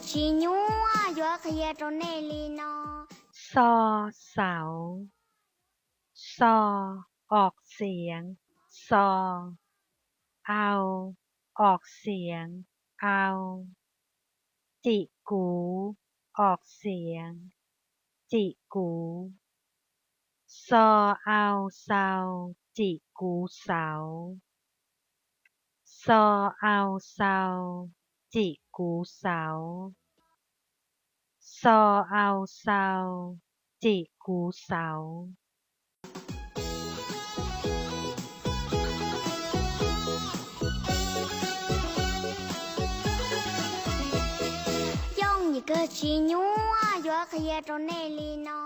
Tsis nyuaj yuav qhia rau nej li no. Xo, xauv. Xo, ออกเสียง xo. Au, ออกเสียง au. Cim kuv, ออกเสียง cim kuv. Xo, au, xau, cim kuv xauv. Xo, au, xau, cim kuv xauv. Xo, au, xau, cim kuv xauv. Yooj yim kawg, tsis nyuaj yuav qhia rau nej li no.